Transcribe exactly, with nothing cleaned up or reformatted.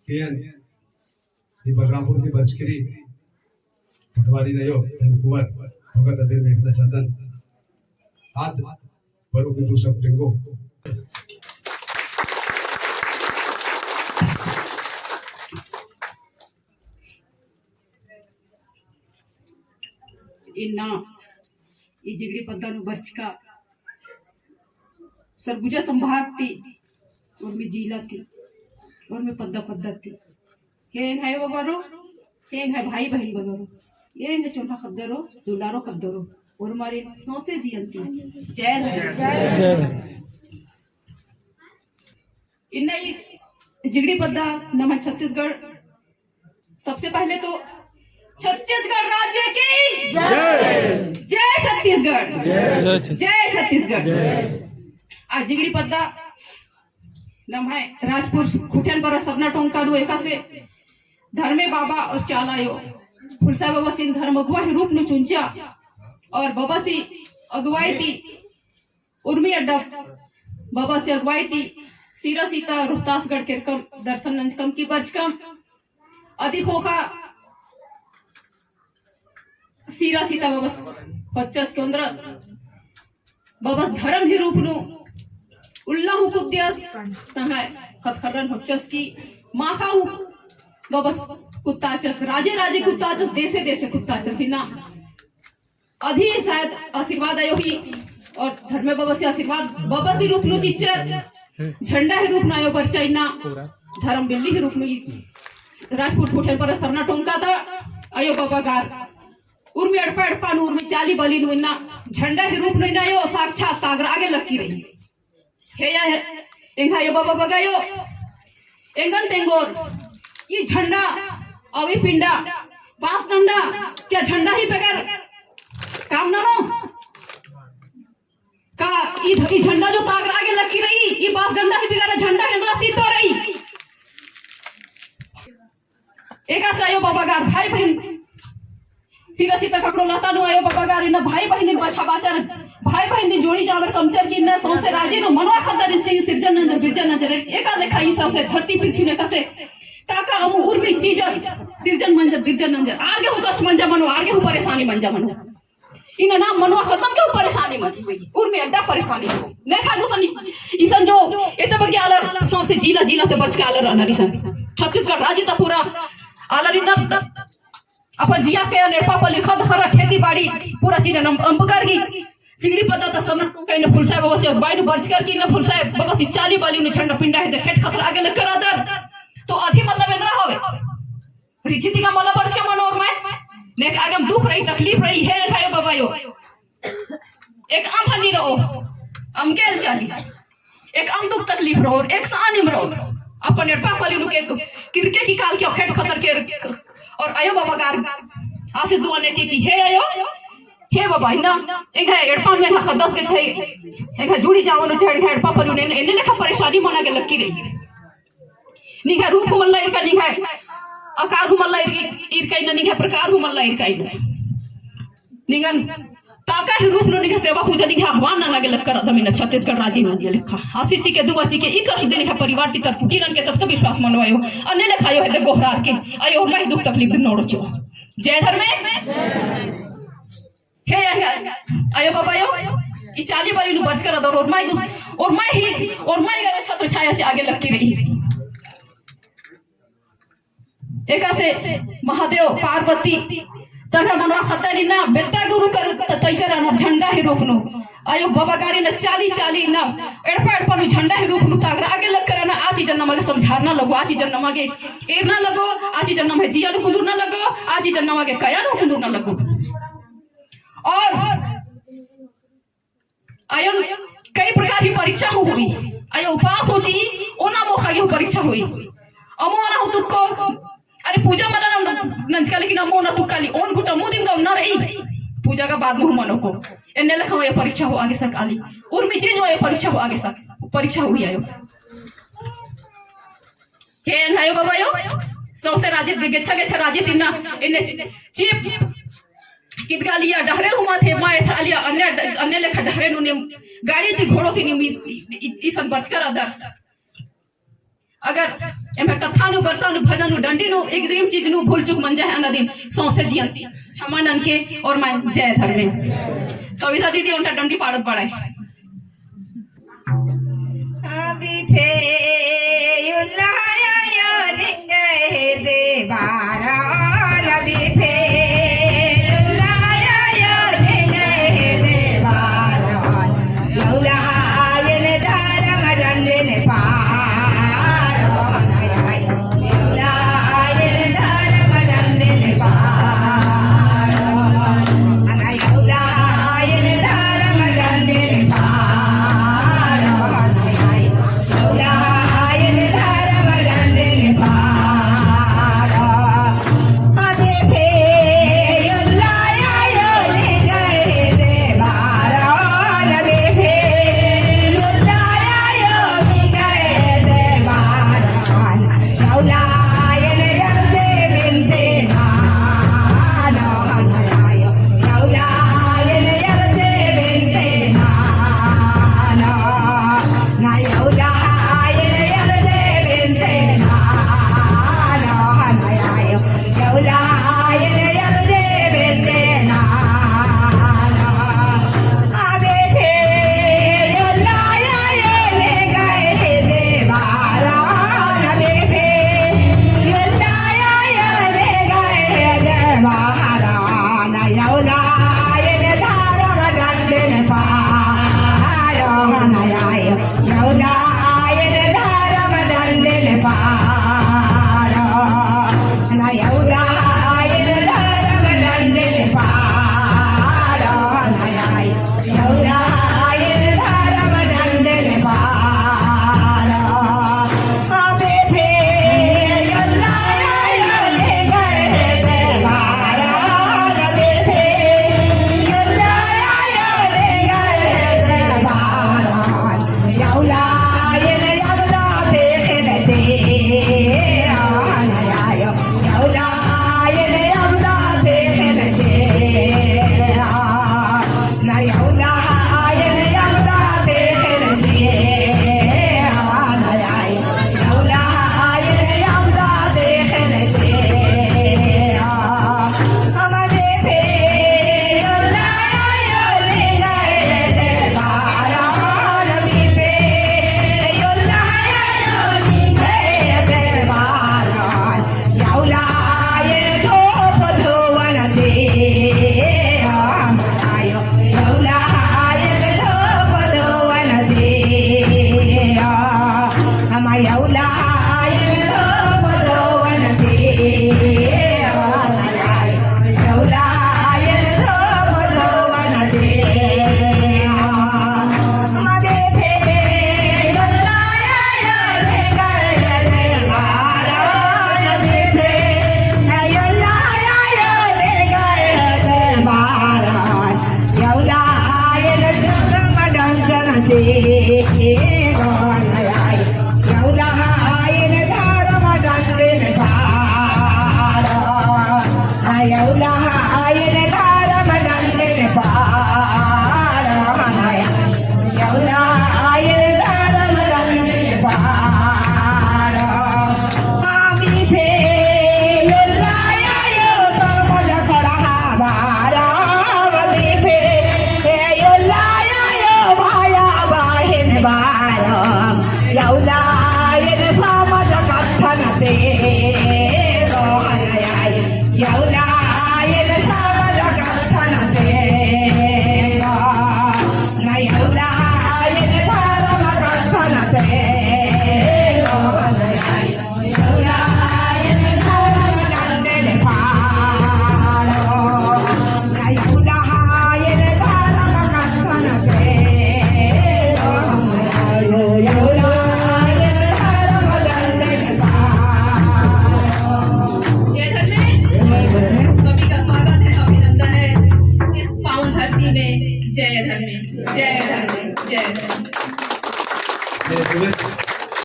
केन ई बलरामपुर ती बरचकी रई पटवारी नयो धन कुंवर भगत अदिन मेखना चाहदन। आद बरओ की दू शब्द तेंगो। इन्ना ई जिगड़ी पद्दा नू बरचका सरगुजा संभाग ती, उर्मी जिला ती, उर्मी पद्दा पद्दा ती। हे एंग्है बबरो, हे एंग्है भाई बहिन बगरो, हे एंग्है चोन्हा ख़द्दरो, दुलारो ख़द्दरो, उर्मारिन सौंसे जियन ती जय धर्म। जय धर्म। इन्ना ई जिगड़ी पद्दा नम्है छत्तीसगढ़, सबसे पहले तो छत्तीसगढ़ राज्य की जय। जय छत्तीसगढ़। जय छत्तीसगढ़। जय छत्तीसगढ़। जय। आ जिगड़ी पद्दा नम्है राजपुर खुटियानपरा सरना टोंका नू एकासे धर्मे बाबा और चाला अयो फुलसा बाबासिन धर्म अगुवा ही रूप नू चुंचा और बाबासी अगुवाई ती उर्मी अड्डा बाबासी अगुवाई ती सीरा सीता रोहतासगढ़ केरकम दर्शन नंजकम की बरचकम। अदी ख़ोख़ा सीरा सीता बबस होच्चस की ओन्द्रस, बबस धरम ही रूप नू उल्ला हूँ कुद्दियस, तंग्है ख़द्द ख़र्रन होच्चस की माख़ा हूँ बबस कुत्ताचस, राजे राजे कुत्ताचस, देशे देशे कुत्ताचस। इन्ना अदी शायद आशीर्वाद अयो ही और धर्मे बबसी आशीर्वाद बबसी रूप नू चिच्चर, झंडा ही रूप नू अयो बरचा। इन्ना धरम बिल्ली ही रूप नू ई राजपुर खुटियानपरा सरना टोंका ता अयो बाबागार उर्मी एड़पा एड़पा नू उर्मी चाली बाली नू इन्ना झंडा ही रूप नू इन्ना अयो साक्षात तागरा गे लक्की रई। हे या, हे, एंग्है अयो बाबा बग्गे अयो, एंगन तेंगोर, ई झंडा, अउ ई पिंडा, बांस डंडा, क्या झंडा ही बगैर काम ननो? का ई, ई झंडा जो तागरा गे लक्की रई, ई बांस डंडा ही बगैर झंडा केंद्रा अस्तित्व रई? एकासे अयो बाबागार भाई बहिन सीरा सीता ककड़ो लता नू अयो बाबागार इन्ना भाई बहिन दिन बछा बाचर, भाई बहिन दिन जोड़ी जावर कमचर की इन्ना सौंसे राजी नू मनवा ख़द्दर सिर-, सिरजन नंजर, बिरजन नंजर, एका लेखा ई सौंसे धरती पृथ्वी नू एकासे ताका अम्म उर्मी चीजन सिरजन मंजर, बिरजन नंजर, आर गे हूँ कष्ट मंजा मनो, आर गे हूँ परेशानी मंजा मनो। इन्ना नाम मनवा ख़द्दन गे हूँ परेशानी मनो, उर्मी अड्डा परेशानी मनो। नेखा गुसन इसन जो एते बग्गे आलर सौंसे जिला जिला ते बरचका आलर रअनर इसन। छत्तीसगढ़ राजी ता पूरा आलर इन्ना अपन जिया के एड़पा पल्ली ख़द्द ख़र्रा खेती बाड़ी पूरा चीजन अम्बकर गही जिगड़ी पद्दा ता सरना टोंका इन्ना फुलसा बबसी अगुवाई नू बरचकर की इन्ना फुलसा बबसी चाली बाली नू झंडा पिंडा हेद्दे खेट खतरा गे लक्कर रअदर। तो अदी मतलब एन्दरा होवे। रिझी ती का मला बरचका मनो ओर्मय। नेकआ गे अम्म दुख रई, तकलीफ रई, हे एंग्है अयो बाबा अयो। एकअम हनी रओ, अमके एल्चा ली। एकअम दुख तकलीफ रओ, एकसानिम रओ। अपन एड़पा पल्ली नू के किरके की काल के खेट खतर के और अयो बाबागार आशीष दुआ नेके की हे अयो, हे बाबा, इन्ना एंग्है एड़पा नू एंग्है ख़द्दस गे चाहे, एंग्है जुड़ी जावन चाहे, एंग्है एड़पा पल्ली नू एन्ने, एन्ने लेखा परेशानी मना गे लक्की रई। निंग्है रूप हूँ मल्ला ईरका, निंग्है आकार हूँ मल्ला ईर-, ईरका इन्ना, निंग्है प्रकार हूँ मल्ला ईरका इन्ना। निंगन ताका ही रूप नू निंग्है सेवा पूजा निंग्है आह्वान नना गे लक्कर रअदम इन्ना छत्तीसगढ़ राजी नू। अन्ने लेखा आशीष चिके, दुआ चिके, ई कष्ट दिन निंग्है परिवार ती तरकुटी ननके तब तो विश्वास मनो अयो। अन्ने लेखा अयो हेद्दे गोहरारके, अयो ओर्मय ही दुख तकलीफ दिन नोड़चो। जय धर्मे। हे अयो बाबा अयो, ई चाली बाली नू बरचकर रअदर ओर्मय गुस-, ओर्मय ही, ओर्मय गा छत्र छाया चिआ गे लक्की रई। एकासे महादेव, पार्वती, तंग्है मनवा ख़द्दन इन्ना बेद्दा गुरु कर त-, तइकर रअनर झंडा ही रूप नू। अयो बाबागार इन्ना चाली चाली इन्ना एड़पा एड़पा नू झंडा ही रूप नू तागरा गे लक्कर रअनर। आ चीजन नमा गे समझारना लगो, आ चीजन नमा गे एरना लगो, आ चीजन नम्है जिया नू कुन्दुरना लगो, आ चीजन नमा गे कया नू कुन्दुरना लगो। और अयोन कई प्रकार की परीक्षा हूँ हुई। अयो उपास हूँ चिई, ओना मोख़ा गे हूँ परीक्षा हुई। अम्म ओना हूँ तुक्को, अरे पूजा मला ना नंजका, लेकिन अम्म ओना तुक्का ली, ओन घुटा मुदिम गा ओन्ना रई, पूजा गा बाद में हूँ मनो को। एन्ने लेखा हूँ अयो परीक्षा हूँ आगे सका ली। उर्मी चीज हूँ अयो परीक्षा हूँ आगे सका, परीक्षा हुई अयो। हे एंग्है अयो बाबा अयो, सौंसे राजी ती, गेच्छा गेच्छा राजी ती इन्ना, एन्ने चिप किदगा लिया डहरे हूँ मल थे, मा एथरा लिया अन्ने, अन्ने लेखा डहरे नू नीम गाड़ी ती घोड़ो ती नीम इस-, इ-, इ-, इसन बरचकर रअदर। अगर एम्है कत्था नू, बरता नू, भजन नू, डंडी नू, एकदम चीज नू भूल चूक मंजा है अन्ना दिन सौंसे जियन ती। क्षमा ननके और मल जय धर्मे। सविता दीदी ओन्टा डंडी पाड़त बाड़ाय। जय धर्मे। सभी का स्वागत है, अभिनंदन है इस पावन धरती में। जय धर्मे, जय धर्मे, जय धर्मे।